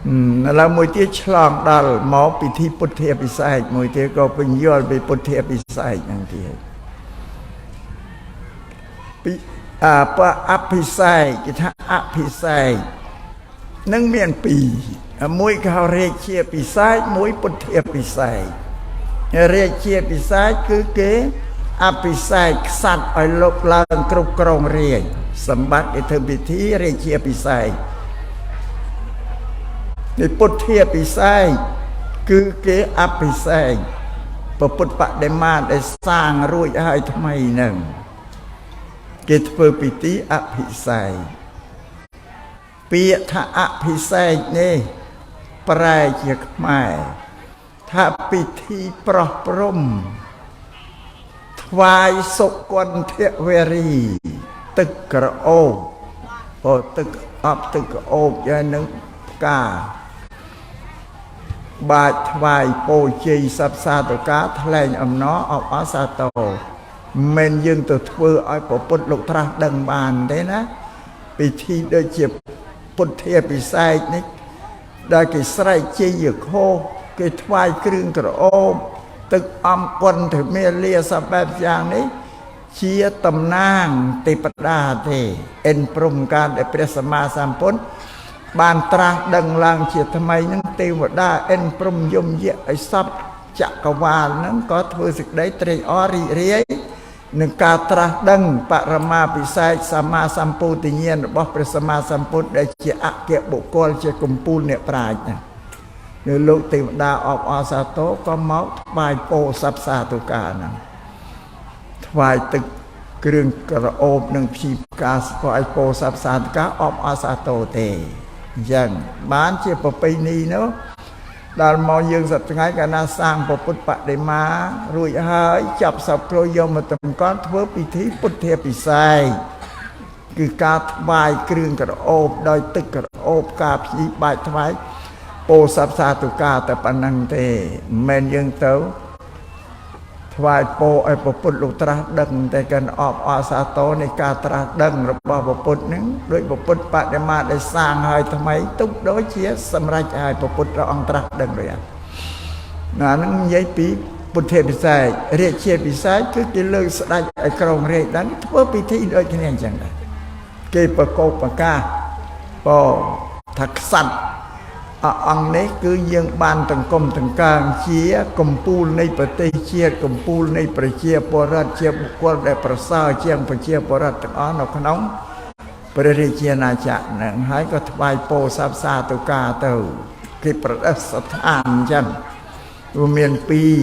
ឥឡូវមួយទៀតឆ្លងដល់មកពិធីពុទ្ធាពិសេសមួយទៀតក៏ពញ្យល់ពីពុទ្ធាពិសេសហ្នឹងទៀតពីអាបអភិសេកគេថាអភិសេកនឹងមានពីរមួយគេហៅរាជាពិសេសមួយពុទ្ធាពិសេសរាជាពិសេសគឺគេអភិសេកក្សត្រឲ្យលោកឡើងគ្រប់គ្រងរាជសម្បត្តិគេធ្វើពិធីរាជាពិសេសនេះពុទ្ធាពិសេសគឺគេអភិសេកពុទ្ធបដិមាដែលសាងរួចហើយថ្មីហ្នឹងគេធ្វើពិធីអភិសេកពាក្យថាអភិសេកនេះប្រែជាខ្មែរថាពិធីប្រោះព្រំថ្វាយសុគន្ធវេរីទឹកក្រអូបព្រោះទឹកអប់ទឹកក្រអូបយ៉ាងនឹងផ្កាបាចថ្វាយពោជ័យសព្ទសាធុការថ្លែងអំណរអបអរសាទរមិនយើងទៅធ្វើឲ្យព្រះពុទ្ធលោកត្រាស់ដឹងបានទេណាពិធីដូចជាពុទ្ធាពិសេសនេះដែលគេស្រែកជ័យខោគេថ្វាយគ្រឿងក្រអូបទឹកអំគុណធមេលាសបែបយ៉ាងនេះជាតំណាងទេពតាទេអិនព្រំការដែលព្រះសម្មាសម្ពុទ្ធបានត្រាស់ដឹងឡើងជាថ្មីនឹងទេវតាអិនព្រំយមយៈឲ្យសពចក្រវាលហ្នឹងក៏ធ្វើសេចក្តីត្រេកអររីករាយនឹងការត្រាស់ដឹងបរមាពិសេសសម្មាសម្ពុទ្ធញ្ញាណរបស់ព្រះសម្មាសម្ពុទ្ធដែលជាអគ្គបុគ្គលជាកំពូលអ្នកប្រាជ្ញណានៅលោកទេវតាអបអរសាទរក៏មកថ្វាយពោសព្ទសាធុការហ្នឹងថ្វាយទឹកគ្រឿងក្រអូបនិងព្ជីផ្កាស្វាយពោសព្ទសាធុការអបអរសាទរទេអញ្ចឹងបានជាប្រពៃណីនោះដល់មកយើងសប្តាហ៍ថ្ងៃកាលណាសាងពុទ្ធបដិមារួចហើយចាប់សពគ្រូយកមកតម្កល់ធ្វើពិធីពុទ្ធាពិសេសគឺការថ្វាយគ្រឿងក្រអូបដោយទឹកក្រអូបការភ្ញីបាច់ថ្វាយពោសព្ទសាធុការតែប៉ុណ្្នឹងទេមិនមែនយើងទៅថ្វាយពោឲ្យពុទ្ធលោកត្រាស់ដឹងតែកាន់អបអរសាទរនៃការត្រាស់ដឹងរបស់ពុទ្ធហ្នឹងដោយពុទ្ធបដិមាដែលសាងហើយថ្មីទុកដូចជាសម្រេចហើយពុទ្ធព្រះអង្គត្រាស់ដឹងរួចហើយណាហ្នឹងនិយាយពីពុទ្ធាពិសេសរាជាពិសេសគឺគេលើកស្ដេចឲ្យក្រុងរាជដឹងធ្វើពិធីដូចគ្នាអញ្ចឹងដែរគេប្រកបប្រកាសពោថាក្សត្រអង្គនេះគឺយើងបានតង្គមតង្កើងជាកម្ពូលនៃប្រទេសជាតិកម្ពូលនៃប្រជាពលរដ្ឋជាបុគ្គលដែលប្រសើរជាងប្រជាពលរដ្ឋទាំងអស់នៅក្នុងព្រះរាជាណាចក្រហ្នឹងហើយក៏ថ្វាយពោសព្ទសាធុការទៅគេប្រដិស្ថានអញ្ចឹងវាមានពីរ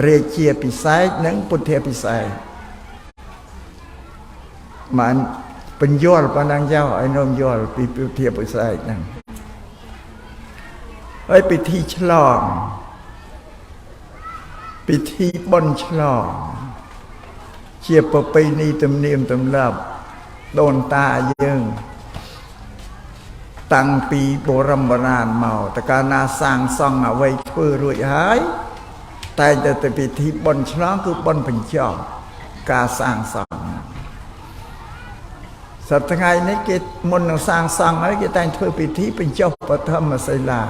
រាជាពិសេសនិងពុទ្ធាពិសេសបានបញ្យល់ប៉ុណ្ណឹងចុះឲ្យនោមយល់ពីពុទ្ធាពិសេសហ្នឹងហើយពិធីឆ្លងពិធីបុណ្យឆ្លងជាប្រពៃណីទំនៀមទម្លាប់ដូនតាយើងតាំងពីបរមបុរាណមកតើកាលណាសាងសង់អ្វីធ្វើរួចហើយតែងតែពិធីបុណ្យឆ្លងគឺបុណ្យបញ្ចប់ការសាងសង់សប្តាហ៍ថ្ងៃនេះគេមុននឹងសាងសង់ហើយគេតែងធ្វើពិធីបញ្ចុះបឋមសិលា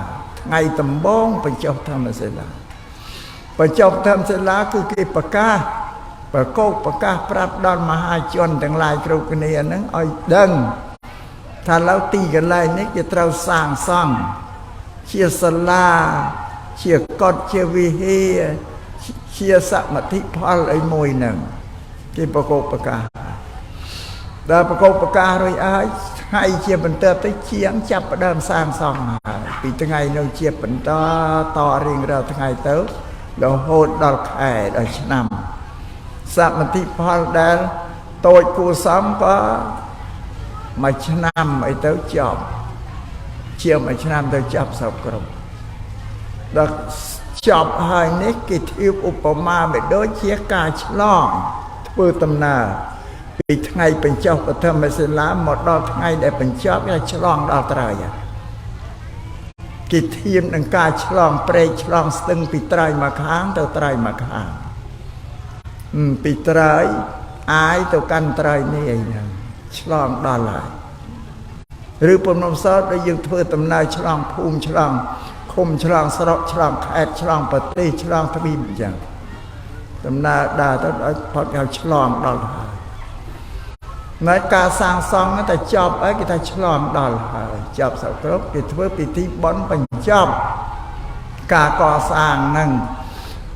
ថ្ងៃដំបូងបញ្ចុះធម្មសិលាបញ្ចុះធម្មសិលាគឺគេប្រកាសប្រកោកប្រកាសប្រាប់ដល់មហាជនទាំងឡាយគ្រប់គ្នាហ្នឹងឲ្យដឹងថាឡូវទីកន្លែងនេះគេត្រូវសាងសង់ជាសាលាជាកុដិជាវិហារជាសមិទ្ធផលអីមួយហ្នឹងគេប្រកោកប្រកាសដល់ប្រកោកប្រកាសរួចហើយថ្ងៃជាបន្តទៅជាងចាប់ផ្ដើមសាងសង់ហើយពីថ្ងៃនោះជាបន្តតរៀងរាល់ថ្ងៃទៅរហូតដល់ខែដល់ឆ្នាំសមិទ្ធផលដែលតូចគួរសមក៏មួយឆ្នាំអីទៅចប់ជាមួយឆ្នាំទៅចប់សពគ្រប់ដល់ចប់ហើយនេះគេធៀបឧបមាបដូចជាការឆ្លងធ្វើដំណើរពីថ្ងៃបញ្ចុះបឋមសិលាមកដល់ថ្ងៃដែលបញ្ចប់គេឆ្លងដល់ត្រើយគេធៀបនឹងការឆ្លងព្រែកឆ្លងស្ទឹងពីត្រើយមកខាងទៅត្រើយមកខាងពីត្រើយអាយទៅកាន់ត្រើយនេះអីហ្នឹងឆ្លងដល់ហើយ ឬពំនាំសល់ដែលយើងធ្វើដំណើរឆ្លងភូមិឆ្លងឃុំឆ្លងស្រុកឆ្លងខេត្តឆ្លងប្រទេសឆ្លងទ្វីបអញ្ចឹងដំណើរដើរទៅដល់ផុតគេឆ្លងដល់ហើយនៅការសាងសង់តែចប់ហើយគេថាឆ្លងដល់ហើយចប់សពគ្រប់គេធ្វើពិធីបុណ្យបញ្ចប់ការកសាងហ្នឹង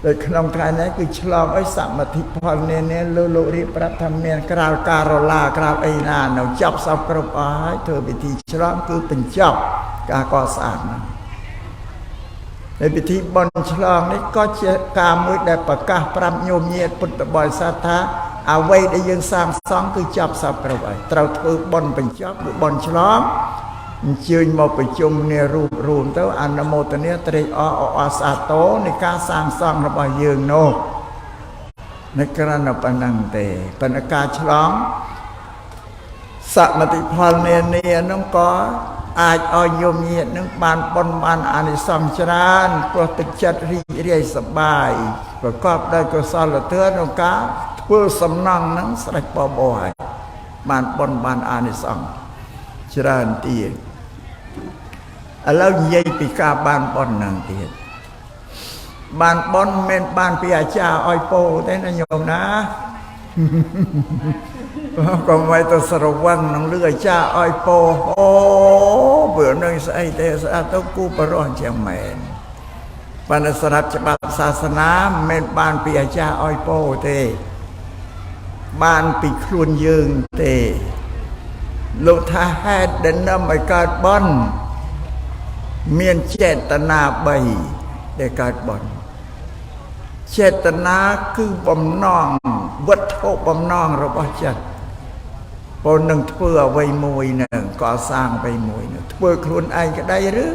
ដោយក្នុងថ្ងៃនេះគឺឆ្លងឲ្យសមិទ្ធផលនានាលើលោករៀបប្រាប់ថាមានក្រាលការឡាក្រាលអីណានៅចប់សពគ្រប់អស់ហើយធ្វើពិធីឆ្លងគឺបញ្ចប់ការកសាងហ្នឹងនៃពិធីបុណ្យឆ្លងនេះក៏ជាការមួយដែលប្រកាសប្រាប់ញោមញាតិពុទ្ធបរិស័ទថាអ្វីដែលយើងសាងសង់គឺចប់សពគ្រប់ហើយត្រូវធ្វើបុណ្យបញ្ចប់គឺបុណ្យឆ្លងអញ្ជើញមកប្រជុំគ្នារូបរួមទៅអនុមោទនាត្រេកអរអរសាទរនៃការសាងសង់របស់យើងនោះនៅគ្រាន់តែប៉ុណ្ណឹងទេប៉ុន្តែការឆ្លងសមិទ្ធផលនានានោះក៏អាចឲ្យញោមញាតិនឹងបានបុណ្យបានអានិសង្សច្រើនព្រោះទឹកចិត្តរីករាយសប្បាយប្រកបដោយកុសលធម៌ក្នុងការធ្វើសំណង់នឹងស្រេចបបោហើយបានបុណ្យបានអានិសង្សច្រើនទៀតឥឡូវនិយាយពីការបានបុណ្យនឹងទៀតបានបុណ្យមិនបានពីអាចារ្យឲ្យពោទេណាញោមណាកុំឲ្យទៅស្រវឹងនឹងលឺអាចារ្យឲ្យពោអូព្រោះនឹងស្អីទេស្អាតទៅគូបរោះចឹងមែនប៉ុន្តែសម្រាប់ច្បាប់សាសនាមិនបានពីអាចារ្យឲ្យពោទេបានពីខ្លួនយើងទេលោកថាហេតុដែលនាំឲ្យកើតបុណ្យមានចេតនា3ដែលកើតបុណ្យចេតនាគឺបំណងវត្ថុបំណងរបស់ចិត្តពលនឹងធ្វើអ្វីមួយនឹងកសាងអ្វីមួយនឹងធ្វើខ្លួនឯងក្តីឬ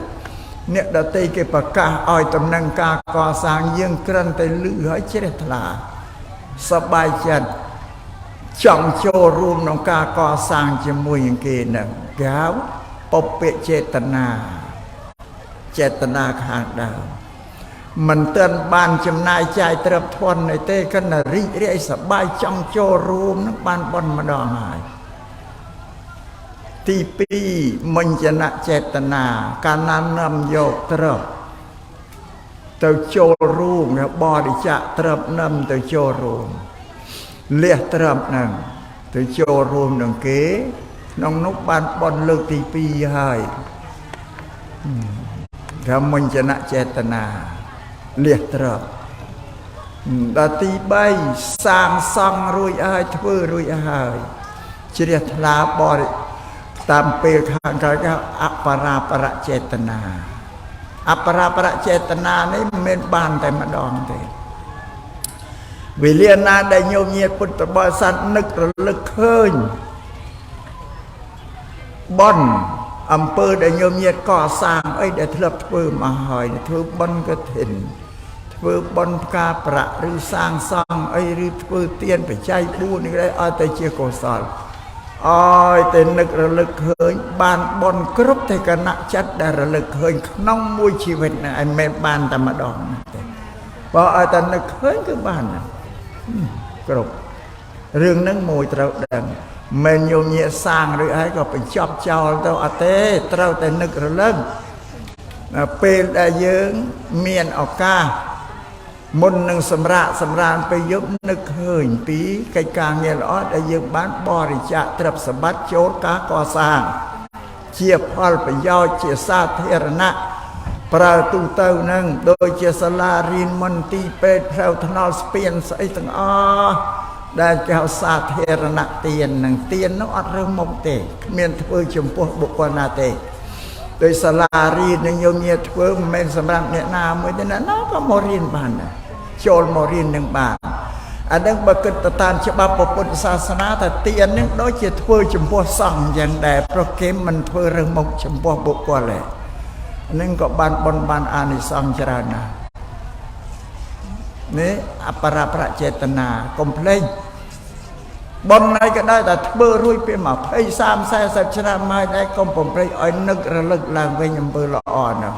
អ្នកដទៃគេប្រកាសឲ្យតំណែងការកសាងយើងគ្រាន់តែលឺហើយជ្រះថ្លាសប្បាយចិត្តចង់ចូលរួមក្នុងការកសាងជាមួយនឹងគេនឹងគេហៅពពចេតនាចេតនាខាងដើមមិនទាន់បានចំណាយចាយទ្រព្យធនអីទេគិតរីករាយសប្បាយចង់ចូលរួមនឹងបានបុណ្យម្ដងហើយទី2មញ្ញនចេតនាកាលណានាំយកទ្រព្យទៅចូលរួមបរិច្ចាគទ្រព្យនាំទៅចូលរួមលះទ្រព្យនឹងទៅចូលរួមនឹងគេក្នុងនោះបានបុណ្យលើកទី2ហើយគេមញ្ញនចេតនាលះទ្រព្យដល់ទី3សាងសង់រួចហើយធ្វើរួចហើយជ្រះថ្លាបរិតាមពេលខាងក្រោយគេអបរាបរចេតនាអបរាបរចេតនានេះមិនមែនបានតែម្ដងទេវេលាណាដែលញោមញាតិពុទ្ធបរិស័ទនឹករលឹកឃើញបុណ្យអំពើដែលញោមញាតិកសាងអីដែលធ្លាប់ធ្វើមកហើយធ្វើបុណ្យកឋិនធ្វើបុណ្យផ្កាប្រាក់ឬសាងសង់អីឬធ្វើទានបច្ច័យ4នេះឲ្យតែជាកុសលឲ្យតែនឹករលឹកឃើញបានបុណ្យគ្រប់តែគណៈចិត្តដែលរលឹកឃើញក្នុងមួយជីវិតហ្នឹងឯងមិនបានតែម្ដងទេបើឲ្យតែនឹកឃើញគឺបានគ្រប់រឿងហ្នឹងមួយត្រូវដឹងមិនញោមញាសាងឬអីក៏បញ្ចប់ចោលទៅអត់ទេត្រូវតែនឹករលឹកពេលដែលយើងមានឱកាសមុននឹងសម្រាកសម្រានពេលយប់នឹកឃើញពីកិច្ចការងារល្អដែលយើងបានបរិច្ចាគទ្រព្យសម្បត្តិចូលការកសាងជាផលប្រយោជន៍ជាសាធារណៈប្រើទូទៅនឹងដូចជាសាលារៀនមន្ទីរពេទ្យផ្លូវថ្នល់ស្ពានស្អីទាំងអស់ដែលគេហៅសាធារណៈទាននឹងទាននោះអត់រើសមុខទេគ្មានធ្វើចំពោះបុគ្គលណាទេដោយសាលារៀននឹងញោមញាធ្វើមិនមែនសម្រាប់អ្នកណាមួយទេណាក៏មករៀនបានដែរចូលមករៀននឹងបានអានឹងបើគិតទៅតាមច្បាប់ពុទ្ធសាសនាថាទាននឹងដូចជាធ្វើចំពោះសង្ឃយ៉ាងដែរព្រោះគេមិនធ្វើរើសមុខចំពោះបុគ្គលទេនឹងក៏បានបុណ្យបានអានិសង្សច្រើនណាស់នេះអបរប្រចេតនាកុំភ្លេចបុណ្យអីក៏ដោយតែធ្វើរួចពី20 30 40ឆ្នាំហើយដែរកុំបំភ្លេចឲ្យនឹករលឹកឡើងវិញអំពើល្អនោះ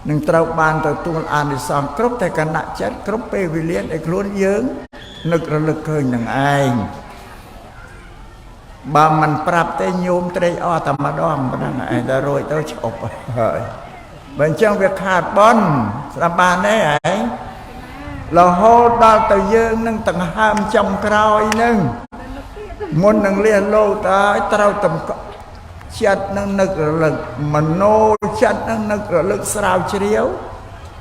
នឹងត្រូវបានទទួលអានិសង្សគ្រប់តែគណៈចិត្តគ្រប់ពេលវេលាដែលខ្លួនយើងនឹករលឹកឃើញនឹងឯង បើមិនប្រាប់ទេញោមត្រេកអរតែម្ដងប៉ុណ្ណឹងឯងតែរួចទៅឈប់ហើយបើអញ្ចឹងវាខាតបុណ្យស្ដាប់បានទេឯងរហូតដល់ទៅយើងនឹងដង្ហើមចំក្រោយនឹងមុននឹងលះលោកតើត្រូវតម្កចិត្តនឹងនឹករលឹកមโนចិត្តនឹងនឹករលឹកស្រាវជ្រាវ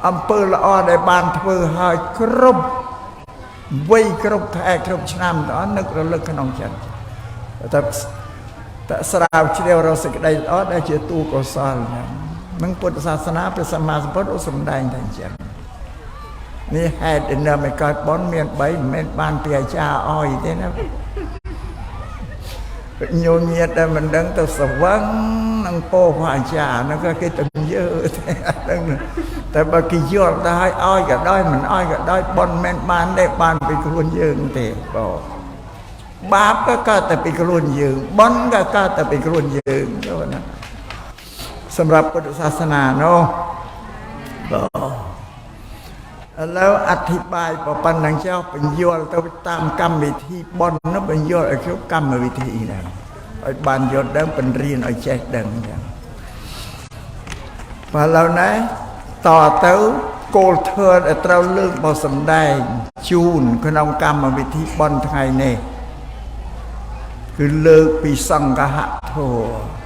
អំពើល្អដែលបានធ្វើហើយគ្រប់វ័យគ្រប់ខែគ្រប់ឆ្នាំតើនឹករលឹកក្នុងចិត្តតែតែស្រាវជ្រាវរកសេចក្តីល្អដែលជាទូកុសលហ្នឹងនឹងពុទ្ធសាសនាព្រះសម្មាសម្ពុទ្ធឧសម្ដែងតែអញ្ចឹងនេះហេតុដែលនាំឲ្យកើតបុណ្យមាន3មិនមែនបានពីអាចារ្យអោយទេណាញោមញាតដែលមិនដឹងទៅស្វឹងនឹងពោះអាចារ្យហ្នឹងក៏គេទៅយើទេអត់ដឹងតែបើគេយល់ទៅឲ្យឲ្យក៏ដោយមិនឲ្យក៏ដោយបុណ្យមិនបានទេបានពីខ្លួនយើងទេបងបាបក៏កើតតែពីខ្លួនយើងបុណ្យក៏កើតតែពីខ្លួនយើងទៅណាសម្រាប់ពុទ្ធសាសនានោះបងឥឡូវអធិប្បាយប៉ុណ្ណឹងចុះបញ្យល់ទៅតាមកម្មវិធីបុណ្យនោះបញ្យល់ឲ្យគ្រប់កម្មវិធីហ្នឹងឲ្យបានយល់ដឹងបង្រៀនឲ្យចេះដឹងចឹងបើឥឡូវនេះតទៅគោលធម៌ដែលត្រូវលើកមកសម្ដែងជូនក្នុងកម្មវិធីបុណ្យថ្ងៃនេះគឺលើកពីសង្ឃហធម៌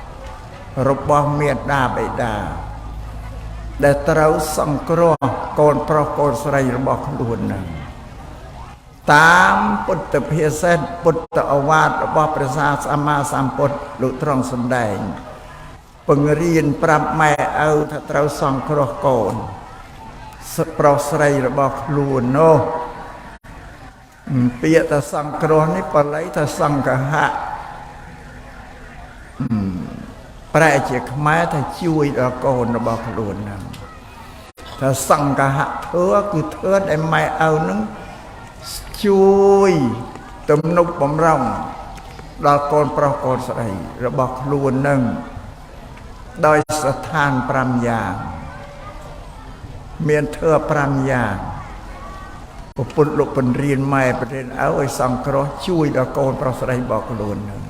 របស់មេដាបិតាដែលត្រូវសង្គ្រោះកូនប្រុសកូនស្រីរបស់ខ្លួននឹងតាមពុទ្ធភាសិតពុទ្ធឱវាទរបស់ព្រះសម្មាសម្ពុទ្ធលោកត្រង់សម្ដែងបង្រៀនប្រាប់ម៉ែឪថាត្រូវសង្គ្រោះកូនប្រុសស្រីរបស់ខ្លួននោះពាក្យថាសង្គ្រោះនេះបាលីថាសង្ឃហៈប្រែជាខ្មែរថាជួយដល់កូនរបស់ខ្លួនហ្នឹងថាសង្ឃហៈធម៌គឺធម៌ដែលម៉ែឪហ្នឹងជួយទំនុកបំរុងដល់កូនប្រុសកូនស្រីរបស់ខ្លួនហ្នឹងដោយស្ថាន5យ៉ាងមានធម៌5យ៉ាងពុទ្ធលោកបង្រៀនម៉ែបង្រៀនឪឲ្យសង្គ្រោះជួយដល់កូនប្រុសស្រីរបស់ខ្លួនហ្នឹង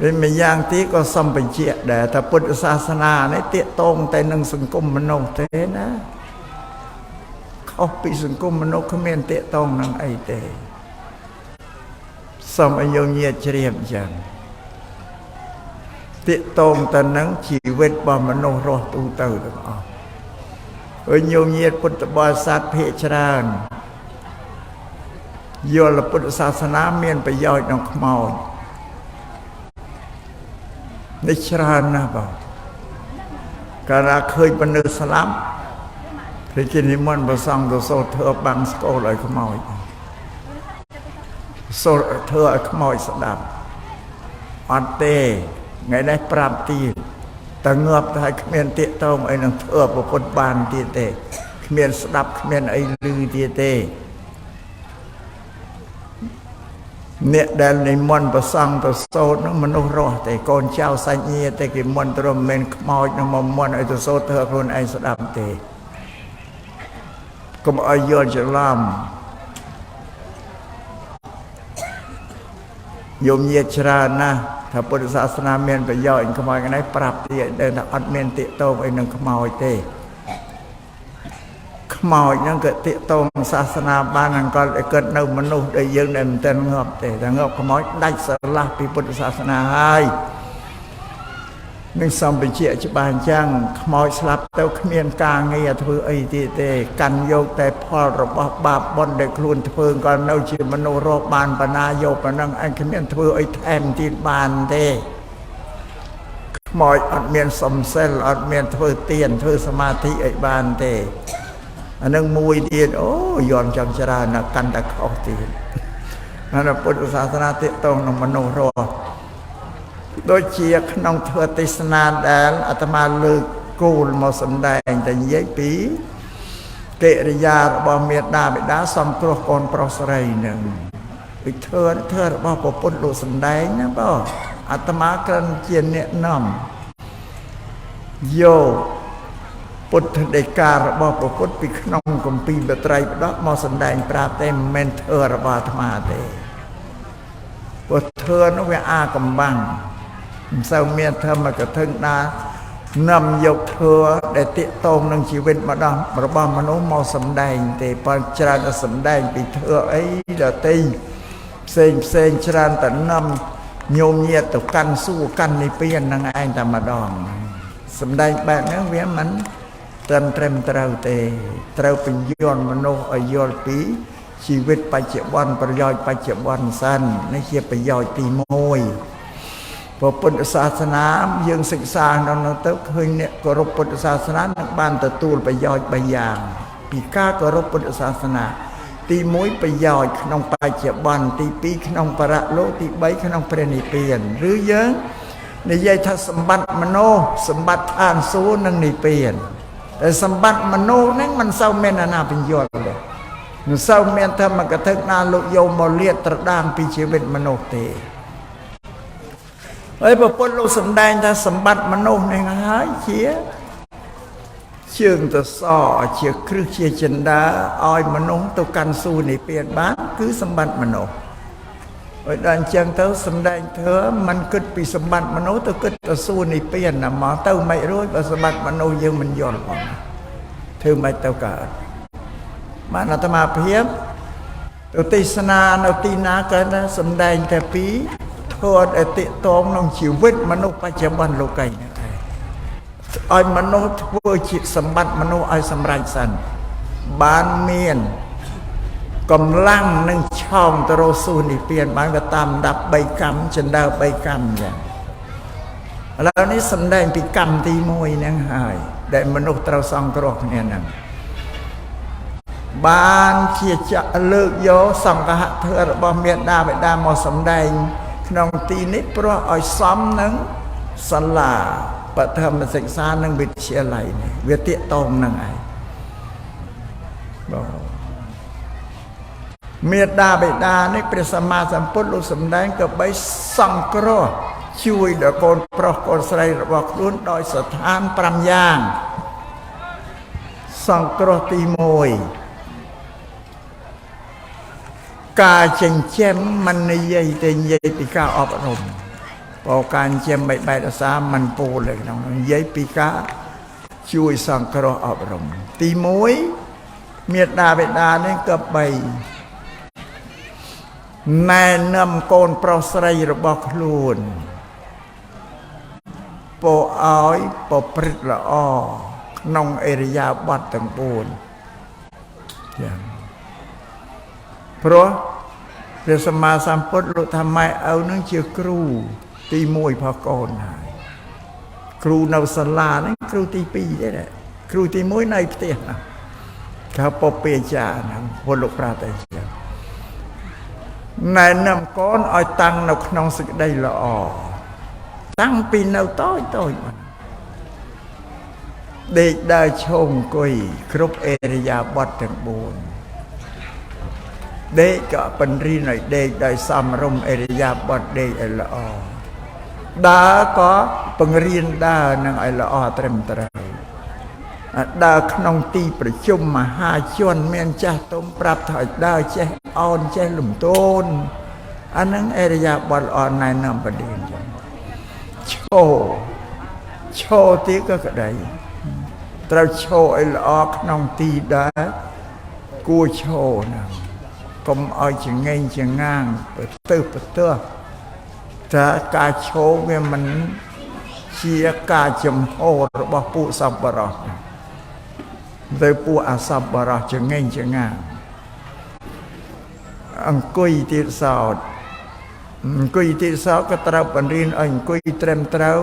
វិញម្យ៉ាងទៀតក៏សំបញ្ជាក់ដែរថាពុទ្ធសាសនានេះទាក់ទងតែនឹងសង្គមមនុស្សទេណាខុសពីសង្គមមនុស្សគ្មានទាក់ទងនឹងអីទេសូមឲ្យយើងញាតិជ្រាបអញ្ចឹងទាក់ទងតែនឹងជីវិតរបស់មនុស្សរស់ទូទៅទាំងអស់ហើយញោមញាតិពុទ្ធបរិស័ទភាគច្រើនយល់ពុទ្ធសាសនាមានប្រយោជន៍ក្នុងខ្មោចនេះច្រើនណាស់បងកាលណាឃើញមនុស្សស្លាប់គេជានិមន្តប្រសង់ទៅសូត្រធ្វើបាំងស្កូលឲ្យខ្មោចសូត្រធ្វើឲ្យខ្មោចស្ដាប់អត់ទេថ្ងៃនេះប្រាប់ទៀតតើងាប់ទៅឲ្យគ្មានទាក់ទងអីនឹងធ្វើប្រពុតបានទៀតទេគ្មានស្ដាប់គ្មានអីឮទៀតទេអ្នកដែលនិមន្តប្រសង់ទៅសូត្រនោះមនុស្សរស់ទេកូនចៅសាច់ញាតិទេគេមន្តទៅមិនមែនខ្មោចនឹងមកមន្តឲ្យទៅសូត្រធ្វើខ្លួនឯងស្ដាប់ទេកុំឲ្យយល់ច្រឡំយមញាតិច្រើនណាស់ថាពុទ្ធសាសនាមានប្រយោជន៍ខ្មោចថ្ងៃនេះប្រាប់ទៀតដឹងថាអត់មានទាក់ទងអីនឹងខ្មោចទេខ្មោចហ្នឹងក៏ទាក់ទងសាសនាបានហ្នឹងក៏គិតនៅមនុស្សដែលយើងដែលមិនទាន់ងាប់ទេតែងាប់ខ្មោចដាច់ស្រឡះពីពុទ្ធសាសនាហើយនឹងសំបញ្ជាក់ច្បាស់អញ្ចឹងខ្មោចស្លាប់ទៅគ្មានការងារធ្វើអីទៀតទេកាន់យកតែផលរបស់បាបបុណ្យដែលខ្លួនធ្វើក៏នៅជាមនុស្សរស់បានបណ្ណាយកប៉ុណ្ណឹងឯងគ្មានធ្វើអីថែមទៀតបានទេខ្មោចអត់មានសំសិលអត់មានធ្វើទានធ្វើសមាធិអីបានទេអានឹងមួយទៀតអូយន់ចាំច្រើនណាស់កាន់តែខុសទៀតអាពុទ្ធសាសនាទាក់ទងនឹងមនុស្សរស់ដូចជាក្នុងធម៌ទេសនាដែលអាត្មាលើកគោលមកសម្ដែងតែនិយាយពីកិរិយារបស់មេដាបិតាសង្គ្រោះកូនប្រុសស្រីនឹងវិធម៌របស់ពុទ្ធលោកសម្ដែងណាបងអាត្មាគ្រាន់ជាអ្នកនាំយកពុទ្ធដីការបស់ពុទ្ធពីក្នុងគម្ពីរបត្រៃបដកមកសម្ដែងប្រាប់តែមិនមែនធម៌របស់អាត្មាទេ ព្រោះធឿនោះវាអាកំបាំងមិនសូវមានធម្មកថាណានាំយកធឿដែលតាកតងនឹងជីវិតម្ដងរបស់មនុស្សមកសំដែងទេប៉ុន្តែច្រើនតែសំដែងពីធឿអីដតីផ្សេងផ្សេងច្រើនតែនាំញោមញាតទៅកាន់សួគ៌កាន់និព្វាននឹងឯងតែម្ដងសំដែងបែបហ្នឹងវាមិនត្រឹមត្រូវទេត្រូវបញ្យល់មនុស្សឲ្យយល់ពីជីវិតបច្ចុប្បន្នប្រយោជន៍បច្ចុប្បន្នសិននេះជាប្រយោជន៍ទី1ព្រោះពុទ្ធសាសនាយើងសិក្សាក្នុងនោះទៅឃើញអ្នកគោរពពុទ្ធសាសនានឹងបានទទួលប្រយោជន៍3យ៉ាងពីការគោរពពុទ្ធសាសនាទី1ប្រយោជន៍ក្នុងបច្ចុប្បន្នទី2ក្នុងបរលោកទី3ក្នុងព្រះនិព្វានឬយើងនិយាយថាសម្បត្តិមនុស្សសម្បត្តិឋានសួគ៌និងនិព្វានតែសម្បត្តិមនុស្សហ្នឹងមិនសូវមានអាណាបញ្យល់ទេមិនសូវមានធម្មកថាណាលោកយកមកលាតត្រដាងពីជីវិតមនុស្សទេហើយព្រះពុទ្ធលោកសម្ដែងថាសម្បត្តិមនុស្សនេះហើយជាជើងទៅសជាគ្រឹះជាចិន្តាឲ្យមនុស្សទៅកាន់សួគ៌និព្វានបានគឺសម្បត្តិមនុស្សហើយដល់អញ្ចឹងទៅសម្ដែងធម៌មិនគិតពីសម្បត្តិមនុស្សទៅគិតទៅសួគ៌និព្វានណាមកទៅមិនរួចបើសម្បត្តិមនុស្សយើងមិនយល់ផងធ្វើមិនទៅកើតបានអាត្មាភាពទៅទេសនានៅទីណាក៏ថាសម្ដែងតែពីធម៌ដែលទាក់ទងនឹងជីវិតមនុស្សបច្ចុប្បន្នលោកីនេះឯងឲ្យមនុស្សធ្វើជាសម្បត្តិមនុស្សឲ្យសម្រេចសិនបានមានកម្លាំងនឹងឆោងទៅរកសួគ៌និព្វានបានវាតាមដាប់3កម្មចិន្តា3កម្មចឹងឥឡូវនេះសម្ដែងពីកម្មទី1ហ្នឹងហើយដែលមនុស្សត្រូវសង្គ្រោះគ្នាហ្នឹងបានជាចាក់លើកយកសង្ឃហធម៌របស់មេដាបិតាមកសម្ដែងក្នុងទីនេះព្រោះឲ្យសមនឹងសាលាបឋមសិក្សានិងវិទ្យាល័យនេះវាទាក់ទងនឹងឯងបងមេដាបិតានេះព្រះសម្មាសម្ពុទ្ធលោកសម្ដែងក៏បីសង្គ្រោះជួយដល់កូនប្រុសកូនស្រីរបស់ខ្លួនដោយស្ថាន5យ៉ាងសង្គ្រោះទី1ការចិញ្ចឹមមិននិយាយទេនិយាយពីការអប់រំព្រោះការចិញ្ចឹមមិនបែកអាសាមិនពូលទេក្នុងនិយាយពីការជួយសង្គ្រោះអប់រំទី1មេដាបិតានេះក៏បីណែនាំកូនប្រុសស្រីរបស់ខ្លួនពោឲ្យប្រព្រឹត្តល្អក្នុងឥរិយាបថទាំង4ចឹងព្រោះព្រះសម្មាសម្ពុទ្ធលោកថាម៉ែឪនឹងជាគ្រូទី1របស់កូនហើយគ្រូនៅសាលាហ្នឹងគ្រូទី2ទេណាគ្រូទី1នៅផ្ទះណាគេពពាចាហ្នឹងពុទ្ធលោកប្រាប់តែចឹងណែនាំកូនឲ្យតាំងនៅក្នុងសេចក្តីល្អតាំងពីនៅតូចតូចមកដេកដើរឈរអង្គុយគ្រប់ឥរិយាបថទាំង4ដេកក៏បង្រៀនឲ្យដេកដោយសមរម្យឥរិយាបថដេកឲ្យល្អដើរក៏បង្រៀនដើរនឹងឲ្យល្អត្រឹមត្រូវដើរក្នុងទីប្រជុំមហាជនមានចាស់ទុំប្រាប់ថាឲ្យដើរចេះអោនចេះលំទោនអាហ្នឹងឥរិយាបថល្អណែនាំបដិចឹងឈរឈរទៀតក៏ក្តីត្រូវឈរឲ្យល្អក្នុងទីដែលគួរឈរហ្នឹងកុំឲ្យចងេងចងាងប្រទើសប្រទើសតែការឈរវាមិនជាការចំហរបស់ពួកសប្បុរសទៅពួកអសប្បុរសចងេងចងាងអង្គុយទៀតសោតអង្គុយទៀតសោតក៏ត្រូវបង្រៀនឲ្យអង្គុយត្រឹមត្រូវ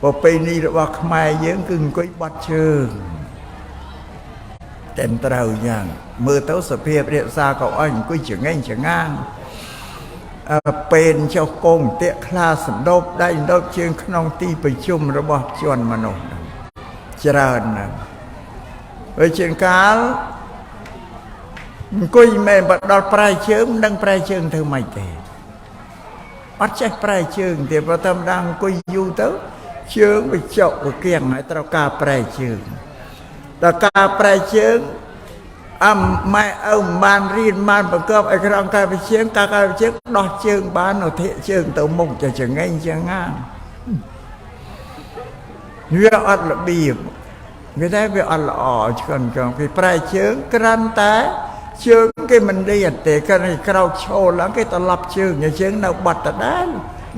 ប្រពៃណីរបស់ខ្មែរយើងគឺអង្គុយបត់ជើងត្រឹមត្រូវយ៉ាងមើលទៅសភាពរក្សាក៏ឲ្យអង្គុយចងេងចងាងពេនចុះកងតាក់ខ្លាសណ្ដូបដៃសណ្ដូបជើងក្នុងទីប្រជុំរបស់ជនមនុស្សច្រើនណាស់ហើយជាងកាលអង្គុយមែនបើដល់ប្រែជើងមិនដឹងប្រែជើងធ្វើម៉េចទេអត់ចេះប្រែជើងទេព្រោះតែម្ដងអង្គុយយូរទៅជើងវាចុកវាគៀងហើយត្រូវការប្រែជើងដល់ការប្រែជើង អំម៉ែឪមិនបានរៀនបានប្រកបឲ្យក្រងកាយវិជាការកាយវិជាដោះជើងបាននៅធាកជើងទៅមុខចចងែងចឹងណាវាអត់របៀបគេតែវាអត់ល្អឆ្កឹនចង់គេប្រែជើងក្រាន់តែជើងគេមិនលាតទេគាត់គេក្រោកឈរឡើងគេត្រឡប់ជើងជើងនៅបាត់ដដែល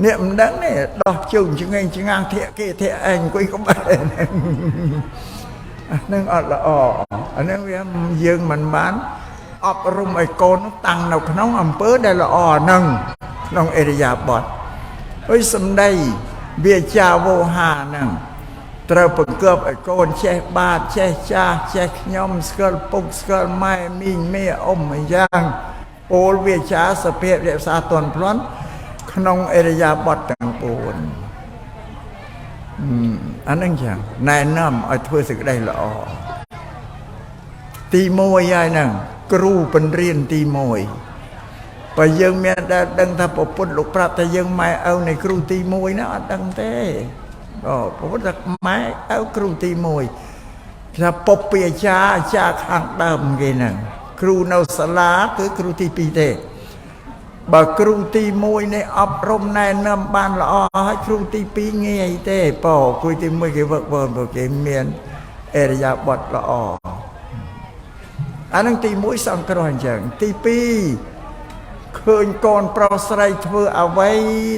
អ្នកមិនដឹងទេដោះជើងឆ្ងេងឆ្ងាងធាក់គេធាក់ឯងអង្គុយក្បែរអានឹងអត់ល្អអានឹងវាយើងមិនបានអប់រំឲ្យកូនតាំងនៅក្នុងអំពើដែលល្អហ្នឹងក្នុងអរិយាបថហើយសម្ដីវាចាវោហាហ្នឹងត្រូវបង្កើបឲ្យកូនចេះបាតចេះចាស់ចេះខ្ញុំស្គាល់ពុកស្គាល់ម៉ែមីងមេអ៊ំយ៉ាងពោលវាចាសភាពរក្សាតនប្លន់ក្នុងអរិយាបថទាំង4អានឹងចឹងណែនាំឲ្យធ្វើសេចក្តីល្អទី1ហើយហ្នឹងគ្រូបង្រៀនទី1បើយើងមានដែលដឹងថាពុទ្ធលោកប្រាប់ថាយើងម៉ែឪនៃគ្រូទី1ណាអត់ដឹងទេអូពុទ្ធថាម៉ែឪគ្រូទី1ថាពពអាចារ្យអាចារ្យខាងដើមគេហ្នឹងគ្រូនៅសាលាគឺគ្រូទី2ទេបើគ្រូទី1នេះអប់រំណែនាំបានល្អហើយគ្រូទី2ងាយទេបើគ្រូទី1គេវឹកវើព្រោះគេមានអរិយាបថល្អអានឹងទី1សង្គ្រោះអញ្ចឹងទី2ឃើញកូនប្រុសស្រីធ្វើអ្វី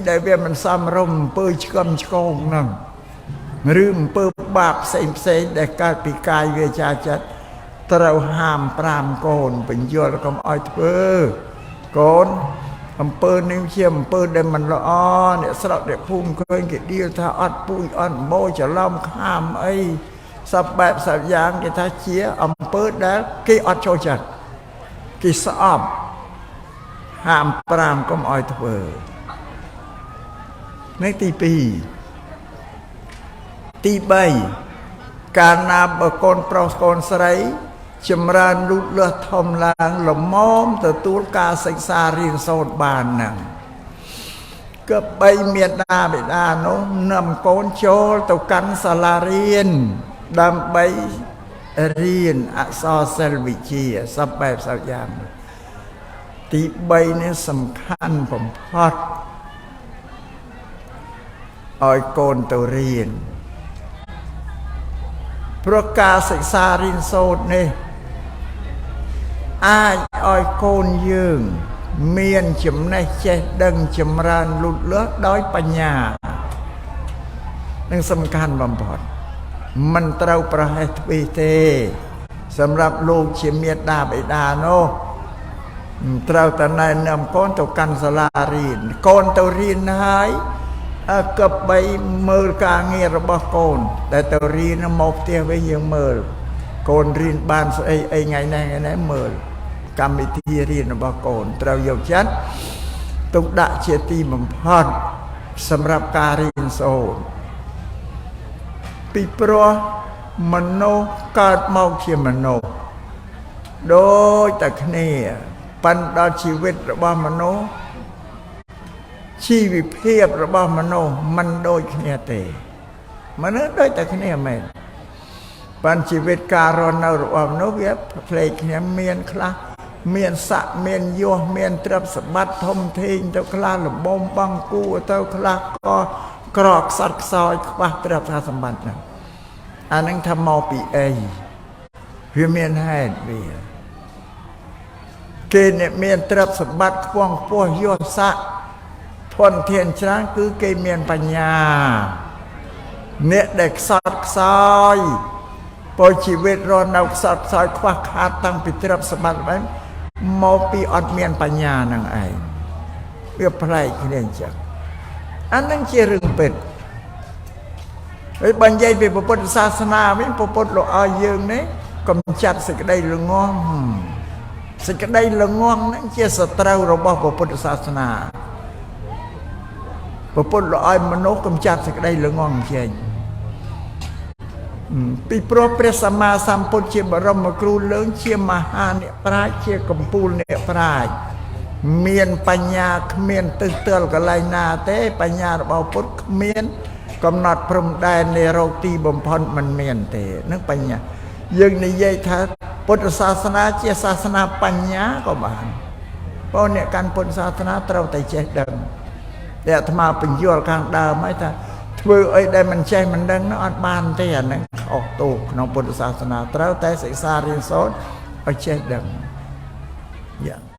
ដែលវាមិនសមរម្យអំពើឆ្កឹមឆ្កងហ្នឹងឬអំពើបាបផ្សេងផ្សេងដែលកើតពីកាយវាចាចិត្តត្រូវហាមប្រាមកូនបញ្យល់កុំឲ្យធ្វើកូនអំពើនេះជាអំពើដែលមិនល្អអ្នកស្រុកអ្នកភូមិឃើញគេដៀលថាអត់ពូជអត់បោច្រឡំខាមអីសពបែបសពយ៉ាងគេថាជាអំពើដែលគេអត់ចូលចិត្តគេស្អប់ហាមប្រាមកុំឲ្យធ្វើនេះទី2ទី3កាលណាបើកូនប្រុសកូនស្រីចម្រើនលូតលាស់ធំឡើងល្មមទទួលការសិក្សារៀនសូត្របានហ្នឹងក៏បីមេដាបិតានោះនាំកូនចូលទៅកាន់សាលារៀនដើម្បីរៀនអក្សរសិល្ប៍វិជ្ជាសពបែបសពយ៉ាងទី3នេះសំខាន់បំផុតឲ្យកូនទៅរៀនព្រោះការសិក្សារៀនសូត្រនេះអាចឲ្យកូនយើងមានចំណេះចេះដឹងចម្រើនលូតលាស់ដោយបញ្ញានឹងសំខាន់បំផុតមិនត្រូវប្រហែសទ្វេទេសម្រាប់លោកជាមេដាបិតានោះត្រូវតែណែនាំកូនទៅកាន់សាលារៀនកូនទៅរៀនហើយក៏បីមើលការងាររបស់កូនដែលទៅរៀនមកផ្ទះវិញយើងមើលកូនរៀនបានស្អីអីថ្ងៃនេះថ្ងៃនេះមើលកម្មវិធីរៀនរបស់កូនត្រូវយកចិត្តទុកដាក់ជាទីបំផុតសម្រាប់ការរៀនសូត្រពីព្រោះមនុស្សកើតមកជាមនុស្សដូចតែគ្នាប៉ុន្តែដល់ជីវិតរបស់មនុស្សជីវភាពរបស់មនុស្សមិនដូចគ្នាទេមនុស្សដូចតែគ្នាមែនប៉ុន្តែជីវិតការរស់នៅរបស់មនុស្សវាផ្លេកគ្នាមានខ្លះមានស័កមានយសមានទ្រព្យសម្បត្តិធំធេងទៅខ្លះលបំបង់គួទៅខ្លះក៏ក្រខ្សត់ខ្សោយខ្វះទ្រព្យសម្បត្តិហ្នឹងអានឹងថាមកពីអីវាមានហេតុវាគេអ្នកមានទ្រព្យសម្បត្តិខ្ពង់ខ្ពស់យសស័កធនធានច្រើនគឺគេមានបញ្ញាអ្នកដែលខ្សត់ខ្សោយព្រោះជីវិតរស់នៅខ្សត់ខ្សោយខ្វះខាតតាំងពីទ្រព្យសម្បត្តិបែបមកពីអត់មានបញ្ញានឹងឯងវាប្លែកគ្នាអញ្ចឹងអានឹងជារឿងពិតហើយបើនិយាយពីពុទ្ធសាសនាវិញពុទ្ធលោកឲ្យយើងនេះកំចាត់សេចក្តីល្ងងសេចក្តីល្ងងហ្នឹងជាសត្រូវរបស់ពុទ្ធសាសនាពុទ្ធលោកឲ្យមនុស្សកំចាត់សេចក្តីល្ងងចេញពីព្រោះព្រះសម្មាសម្ពុទ្ធជាបរមគ្រូលើងជាមហាអ្នកប្រាជ្ញជាកំពូលអ្នកប្រាជ្ញមានបញ្ញាគ្មានទិសទល់កន្លែងណាទេបញ្ញារបស់ពុទ្ធគ្មានកំណត់ព្រំដែននៃរោគទីបំផុតមិនមានទេនឹងបញ្ញាយើងនិយាយថា ពុទ្ធសាសនាជាសាសនាបញ្ញាក៏បានព្រោះអ្នកកាន់ពុទ្ធសាសនាត្រូវតែចេះដឹងតែអាត្មាបញ្យល់ខាងដើមហើយថាធ្វើអីដែលមិនចេះមិនដឹងនោះអត់បានទេអាហ្នឹងខុសទោសក្នុងពុទ្ធសាសនាត្រូវតែសិក្សារៀនសូត្រឲ្យចេះដឹងយ៉ាង។